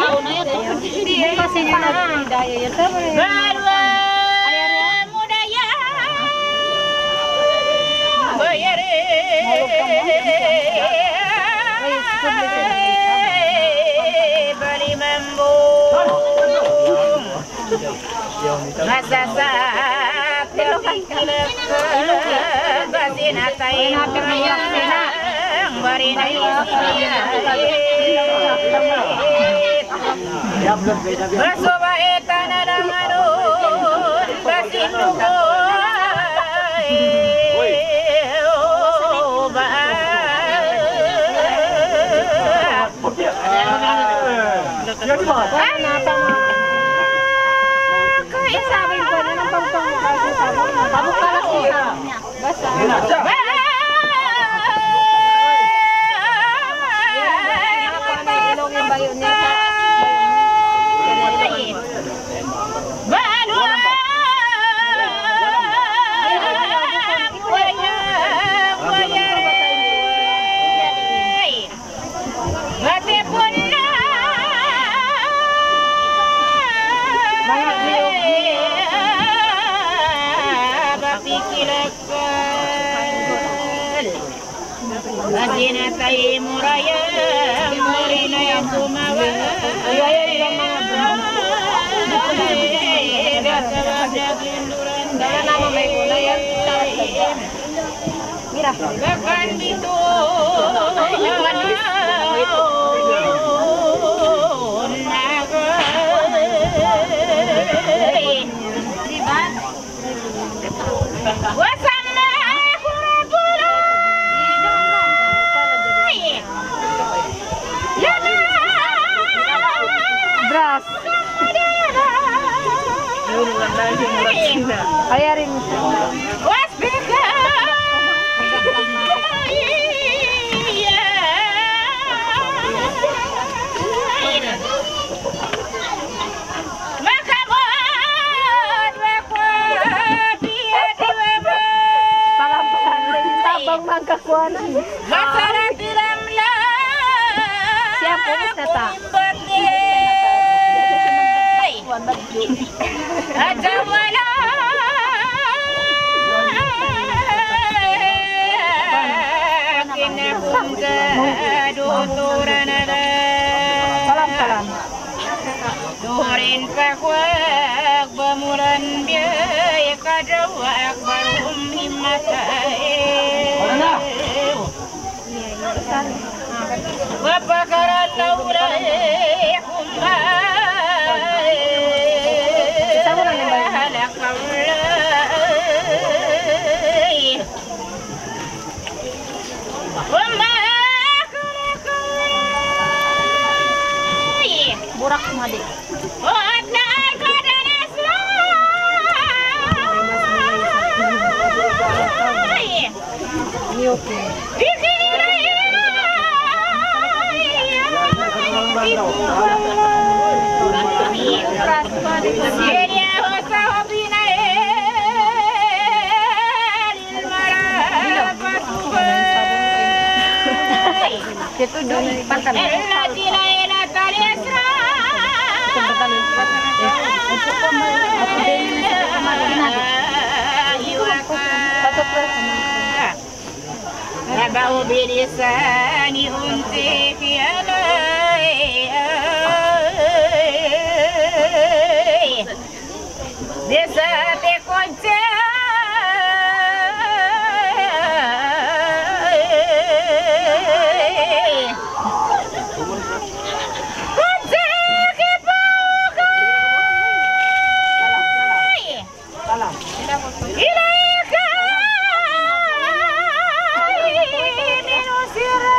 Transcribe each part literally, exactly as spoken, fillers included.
Bukas ini na. Daya ya, sabar ya. Ay, ari, ah. Ay, sabar ya. Masasaat, kapikilak, basin atay murayang, bari na isipin. Basuba itan na lang anun, basin dugu, ba. Basin atay murayang, bari na isipin. Mira. Di ba? Wa samma kurukuru. Bras. Ayarin. Tabang mangkakuanan. Siya po, Mister Ta. Salam, salam. Durin pa kuwak bamuran biyay kadaw akbar ummi matay. Wa pakaran laulay kumbay halak kaulay. Burak madi. Itu dulu, pantan. Nabaw bilisani unti kiyalay. Bisa ti kudja. Kudja kipukay. Ilayka minusira.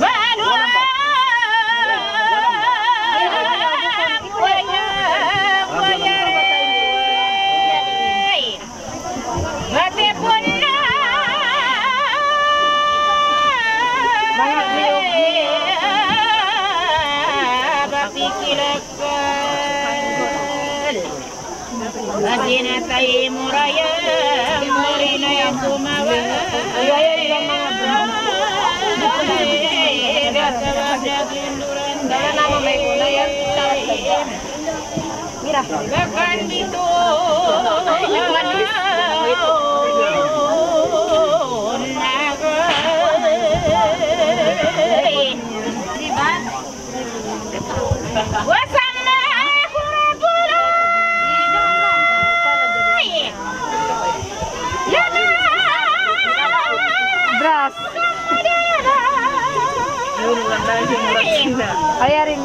Balu. Mati pun na. Mati pun na. Hati na tayo muraya, murina yung kumawa. Mira. Bakan dito. Diba? Wasamma kurapulay. Lama. Bras. Ayarin.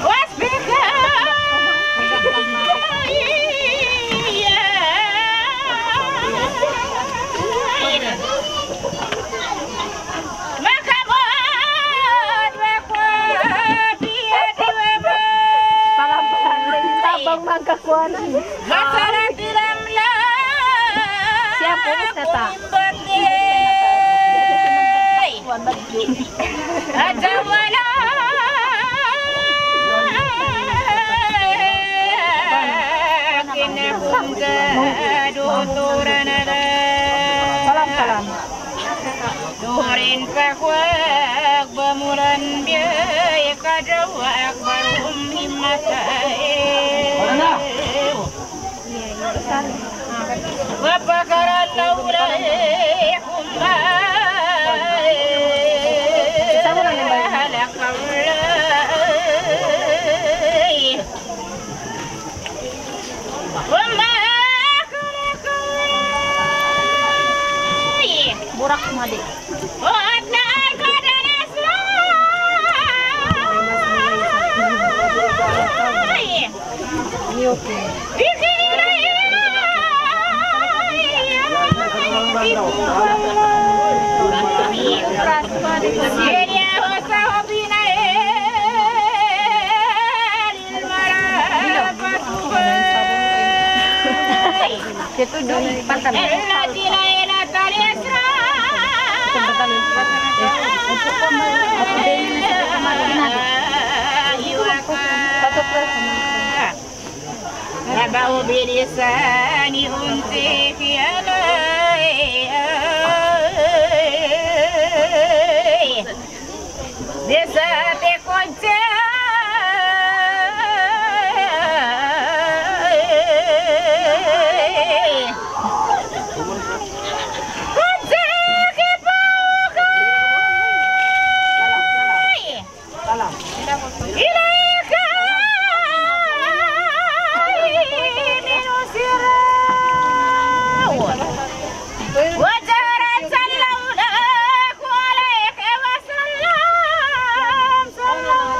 Wasbika. Makamot, makamot, biya' di' makamot. Salam, salam. Tabang magkakuanan. Masalah di lamla. Siya po, Mister Ta. Kumbati. Aja wala. Kinahung ka duturan ada. Salam, salam. Durin pa kuwag bamulan biyay kadawa akbarum himatay. Wa pakaran laulay kumbay. Halak kaulay. Burak madi. Siya tuud, pantang. Nabau bilisani unti kiyalay. Desa te kocay. Kocay kipukay. Ilayka minusiraw. Wajarat sallallahu alayhi wasallam, sallallahu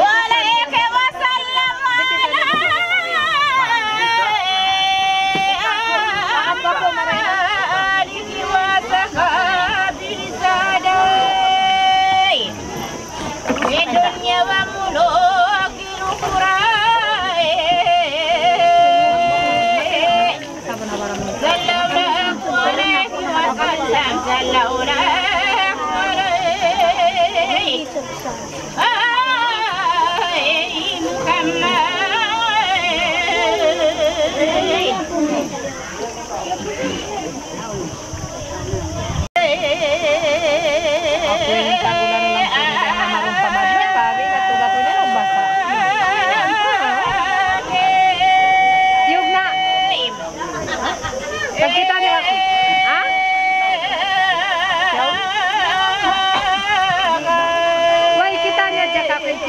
alayhi wasallam, ala alihi wa sahbihi sada.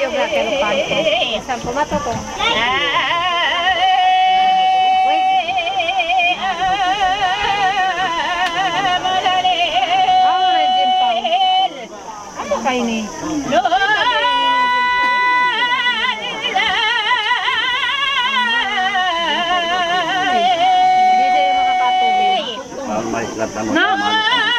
Yoga kay lupa ko. Saan pumatok ko? Ano na yung gym pa? Ano kayo ni? Hindi siya makakatubig. Ang may katama. No?